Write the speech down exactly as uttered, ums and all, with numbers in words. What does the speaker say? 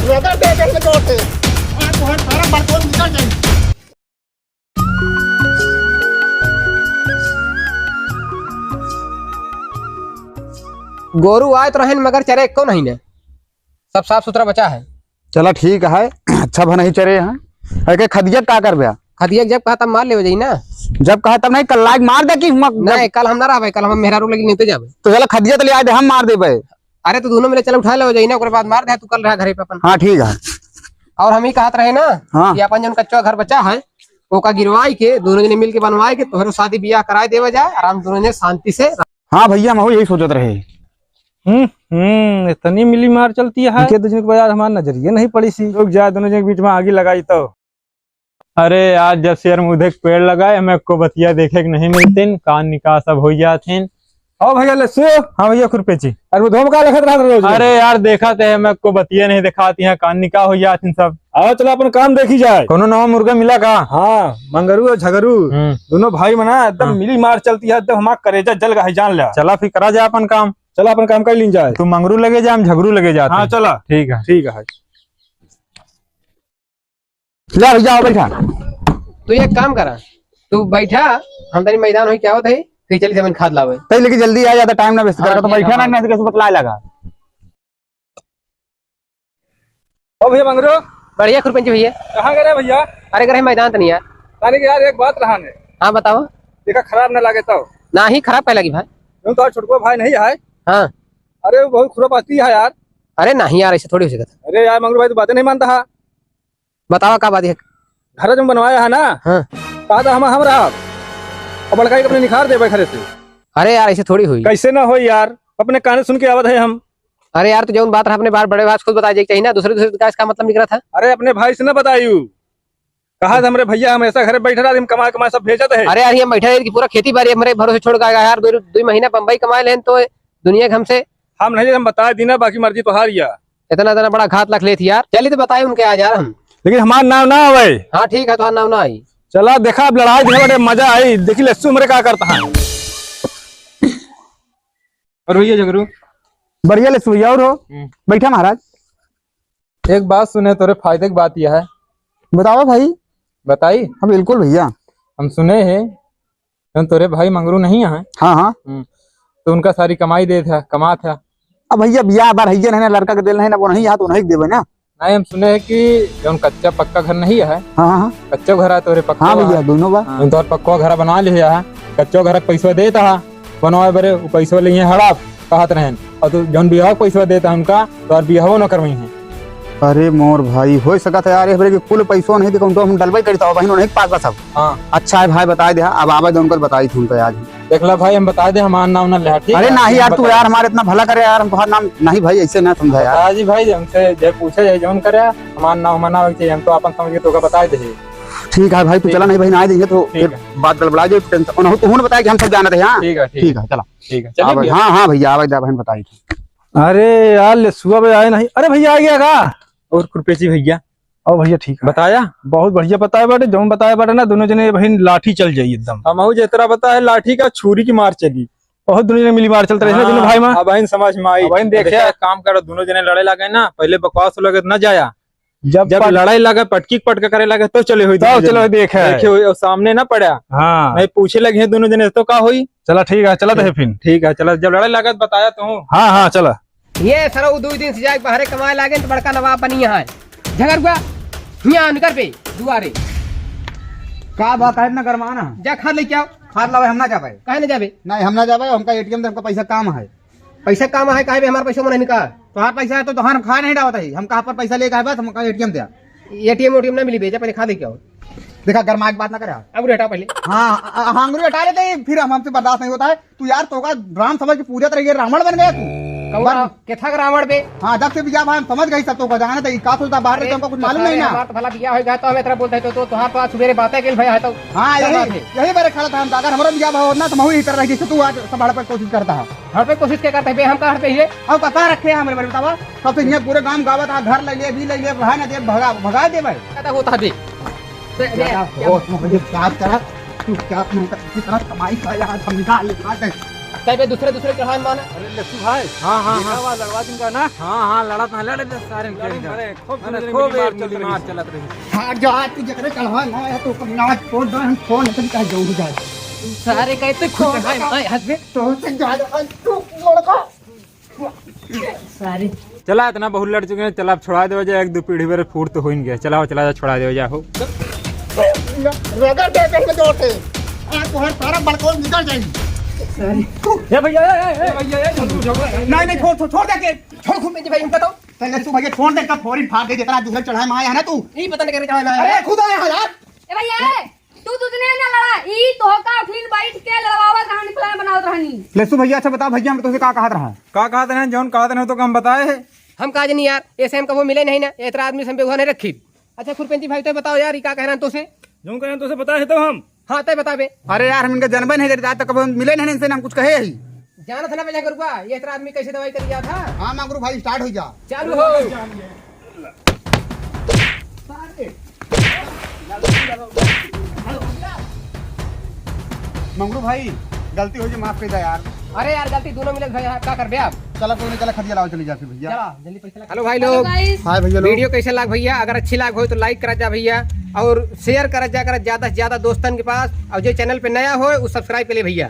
ज्यादा दे दे के जोर से। आज तो हर सारा बर्तन निकल जाए। गोरू आए तो रहेन, मगर चरे एको नहीं ने। सब साफ सुथरा बचा है। चला ठीक है, अच्छा भा नहीं चरे हैं। एके खदिया का करबे? खदिया जब कहा तब मार लेवे जाई ना। जब कहा तब नहीं, कल लाग मार दे कि हुआ नहीं, कल हम ना रहबे, कल हम मेहरारू लगी लेते जाबे। तो चला खदिया तो ले आए दे, हम मार देबे। अरे तो दोनों मिले चल उठा ले जाई ना, ओकरे बाद मार दे, तू कल रहा घरे पे अपन। हाँ ठीक है। और हम ही कहत रहे ना हाँ। कि अपन जौन कच्चा घर बचा है, ओका गिरवाई के दोनों जने मिल के बनवाए के तोहरो शादी बियाह कराए देवे जाए, आराम दोनों जने शांति से। हाँ भैया, हम यही सोचत रहे। हम्म, हम्म, इतनी मिली मार चलती है। इनके दुश्मन के बाजार हमार नजरिए नहीं पड़ी सी। रुक जा, दोनों जने के बीच में आगी लगाई तो। अरे यार, जब से यार मुधे के पेड़ लगाए, हमें को बतिया देखे के नहीं मिलते, कान निकाह सब हो जाते हैं। हाँ भैया, लस्सू। हाँ भैया, खुरपेची। अरे वो धोम का लखत रहत रोज? अरे यार, देखा ते हमें को बतिया नहीं दिखाती हैं, कान निकाह हो जाते हैं सब। आओ चलो अपन काम देखी जाए। कोनो नवा मुर्गा मिला का? हाँ, मंगरू और झगरू, हम्म। दोनों भाई मना एकदम हाँ। मिली मार चलती है, एकदम हमारा करेजा जल गया है, जान लिया। चला फिर करा जाए अपन काम। चला अपन काम कर लीन जाए। तू मंगरू लगे जा, हम झगरू लगे जाते हाँ, हैं। चला। ठीक है। ठीक है। ले भैया, आओ बैठा। तू एक काम करा, तू बैठा, हम तनी मैदान होई क्या होत है, फिर चली जमीन खाद लावे। तई लेके जल्दी आ, ज्यादा टाइम ना वेस्ट हाँ, कर, तो ठीक है, बैठा ना, हाँ। ना कैसे बतलाए लगा। ओ भैया मंगरू। बढ़िया खुरपंच भैया। कहाँ गए रहे भैया? अरे गए रहे मैदान तनी यार। तानी के यार एक बात रहा ने। हाँ बताओ। देखा खराब ना लागे तो। ना ही खराब कहे लगी भाई। तुम तो छोटको भाई नहीं है। हाँ। अरे वो बहुत खुरापाती है यार। अरे नहीं यार, ऐसे थोड़ी हो सकता। अरे यार मंगरू भाई, तू बातें नहीं मानता है। बतावा का बात है? घर जो बनवाया है ना, हाँ। कहा था हम, हम रहा। अब बड़का एक अपने निखार देबे घरे से। अरे यार, ऐसे थोड़ी हुई। कैसे ना हो यार, अपने काने सुन के आवत है हम। अरे यार, तो जौन बात रहा अपने बार बड़े भाई से खुद बताए जाए के चाहिए ना, दूसरे दूसरे का इसका मतलब निकला था। अरे अपने भाई से ना बतायू, कहा था हमरे भैया हमेशा घरे बैठे रहा, हम कमा कमा सब भेजत है। अरे यार, ये बैठा है कि पूरा खेती बाड़ी हमरे भरोसे छोड़ के आया यार, दो, दो महीना बम्बई कमाए लेन तो दुनिया के हमसे। हम नहीं, हम बताए दीना, बाकी मर्जी तोहार या। इतना, इतना बड़ा घात लख लेत यार। चली तो बताए उनके आज यार हम। लेकिन हमार नाम ना आवे। हाँ ठीक है, तोहार नाम ना आई। चला देखा, अब लड़ाई झगड़े मजा आई, देखी लस्सू हमरे का करता है। और भैया झगड़ू। बढ़िया लस्सू भैया, और हो? हम्म। बैठा महाराज। एक बात सुने, तोरे फायदे की बात यह है। बताओ भाई। बताई? हाँ बिल्कुल भैया। हम सुने हैं जौन तोरे भाई मंगरू नहीं है। हाँ, हाँ। हम्म। तो उनका सारी कमाई दे था, कमा था। अब भैया बियाह बार है नहीं ना, लड़का के दिल नहीं ना, वो नहीं है तो नहीं देवे ना। नहीं, हम सुने हैं कि जौन कच्चा पक्का घर नहीं है। हाँ, हाँ, हाँ। कच्चा घर है तोरे पक्का हाँ बा। भैया, दोनों बा। हाँ, जौन तोर पक्का घर बनवा लिया है, कच्चो घर के पैसा देता है, बनवाए बरे, वो पैसा लिए हड़प कहत रहन। और तू जौन बियाह के पैसा देता है उनका, तो और बियाहो न करवाई है। अरे मोर भाई, हो सकत है यार, एक बार के कुल पैसो नहीं देखो, तो हम डलवाई करी था, बहिन नहीं पास बा सब। हाँ। अच्छा है भाई, बताए दे, अब आवे दे उनकर बताई थी उनका आज। देख ला भाई, हम बता दे, हमार नाम ना ले, ठीक अरे है? नहीं यार, हम तू बता यार दे। हमारे इतना भला करे यार, हम तुम्हारा नाम नहीं भाई, ऐसे ना समझा यार। बता जी भाई, हमसे जे पूछे, जे जौन करे, हमार नाम मना होके चाहिए, हम तो अपन समझ के तोका बताए दे। ठीक है भाई, तू ठीक। चला नहीं बहिन, आए देंगे तो ठीक फिर है। बात गड़बड़ा जाए, टेंशन, उन्होंने, उन्होंने बताया कि हम सब जाना थे, हाँ? ठीक है, ठीक ठीक है। है, चला। ठीक है, चलिए हाँ भाई, भैया। हाँ, हाँ भैया, आवे दे बहिन, बताई थी। अरे यार, ले सुबह में आए नहीं। अरे भैया, आ गया का? और खुरपेची भैया। और भैया ठीक है। बताया? बहुत बढ़िया बताया बाटे, जौन बताया बाटे ना, दोनों जने बहिन लाठी चल जाई एकदम। हमहू जेतरा बताए, लाठी का छुरी की मार चली। बहुत दोनों जने मिली मार चलत रहे ना हाँ, दोनों भाई में। अब बहिन समझ में आई। अब बहिन देखे। देखा, एक काम करो, दोनों जने लड़े लगे ना, पहले बकवास लगे ना जाया। जब जब पट- लड़ाई लगे, पटकी पटका करे लगे, तो चले हुई तब दोनों चलो जने। देखे। देखे हुई, और सामने ना पड़ा। हाँ। नहीं पूछे लगे हैं दोनों जने, तो का होई? चला ठीक है, चला तो है फिर। ठीक है, चला, जब लड़ाई लगे तो बताया तू। हाँ, हाँ, चला। ये सरऊ दुई दिन से जाके बाहरे कमाए लागे तो बड़का नवाब बनी यहाँ है। झगरुआ, हियाँ निकर पे, दुआरे। का बात है इतना गरमाना? जा खाद लेके आओ। खाद लावे हम ना जाबे। काहे ना जाबे? नहीं, हम ना जाबे, हमका एटीएम दे, हमका पैसा काम है। पैसा काम है, काहे बे हमारा पैसा मना निकाल? तोहार पैसा है तो तोहार खा नहीं डावत है, हम कहाँ पर पैसा लेके आए बस, हमका एटीएम दे। एटीएम ओटीएम ना मिली बे, जा पहले खाद लेके आओ। देखा, गरमाए के बात ना करे। अंगुरी हटा पहले। हाँ, अ-, अ-, हाँ, अंगुरी हटा लेते ही, फिर हम, हमसे बर्दाश्त नहीं होता है। तू यार, तोका राम समझ के पूजत रहिए, रावण बन गया तू। कौन बन- रा-, केथा का रावण बे? हाँ, जब से बिया भाई हम समझ गए सब तोका, जाने तो ई का सोचता बाहर अरे, में, हमको कुछ मालूम नहीं ना। हमार तो भला बिया होई गया तो हम इतना बोलते तो, तो तोहार तो आज सुबेरे बातें गेल भैया है तो हाँ, क्या यही, बात है? यही मेरे ख्याल था, अगर हमरा बिया भाई होत ना तो महू इही तरह रही, जैसे तू आज संभाल पर कोशिश करता है। हड़पे कोशिश के करते बे, हम का हड़पे ही रे? अब कहाँ रखे हैं हमरे बड़े बतावा? सबसे यहाँ पूरे गांव गावत आ, घर ले ले, भी ले ले, रहा ना दे, भगा, भगा दे भाई। ज्यादा होता है बे। बे, बे, ज्यादा हो, तू मुझे प्यार करा, तू क्या अपने किस तरह कमाई का यार हम निकाल ले, निकाल दे। कई बे दूसरे, दूसरे चढ़ाए माना। अरे लस्सू भाई, हाँ, हाँ, देखा हाँ। हुआ लड़वा दिन का ना? हाँ, हाँ, लड़त ना, लड़त सारे लड़त खेल जा। अरे, खूब अरे, सुंदर खूब मिली मार एक चलत दूसरे रही। मार चलत रही। हाँ, जा, तू जकरे चढ़ाए ना है, तो ओकर नाच फोड़ दे, हम फोन से कहीं जाऊँ जा। सारे कहते खूब चढ़ाए, आए, हंस बे। तो से जा, जा, तू लड़का। सारे। चला, इतना बहुत लड़ चुके हैं, चला, अब छोड़ा देवा जाए, एक दो पीढ़ी भर फूट तो हो ही गया। चला, चला जा, छोड़ा देवा जाए हो। रगड़ दे पहले जोर से। आज तो हर सारा बड़कोल निकल जाएगी। सारे। ए भैया, ए, ए, ए, भैया, ए, छोड़, छोड़, छोड़। नहीं, नहीं, छोड़, छोड़, छोड़ दे के। छोड़ खूब मेरे भाई, उनका तो। पहले तू भैया छोड़ दे, कब फोरी फाड़ दे, जितना दूसरे चढ़ाए में आया है ना तू। नहीं पता नहीं करे चढ़ाए में आया है। अरे खुद आया है यार। ए भैया, ए। तू दूसरे ना लड़ा, ई तोहका उठिन बैठ के लड़वावत रहनी, plan बनावत रहनी। लेसु भैया, अच्छा बता भैया, हम तोसे का कहत रहा? का कहत रहे? जौन कहत रहे तो हम बताए है। हम का जनी यार, ऐसे हम कबो मिले नहीं ना, इतना आदमी से हम बेहुआ नहीं रखी। अच्छा खुरपेंती भाई, तो बताओ यार, ई का कह रहे हैं तोसे? जौन कह रहे हैं तोसे बताए है तो हम। हाँ, तय बताबे। अरे यार, हम इनका जनबे नहीं करी, आज तक कबो मिले नहीं इनसे, ना हम कुछ कहे ही। जानत है ना बेजा करुआ, ये इतना आदमी कैसे दवाई करी जात है? हाँ मंगरू भाई, start हो जा। चालू हो। मंगरू भाई, गलती हो गई, माफ कर दे यार। अरे यार, गलती दोनों मिले भाई, का करबे आप? चला कोई नहीं, चला खदिया लाओ, चली जा फिर भैया। चला, जल्दी पैसा लगा। Hello भाई लोग। Hello guys। Hi भैया लोग। Video कैसे लाग भैया? अगर अच्छी लाग हो तो like करत जा भैया, और share करत जा, करत ज्यादा से ज्यादा दोस्तन के पास, और जो channel पे नया हो वो subscribe कर ले भैया।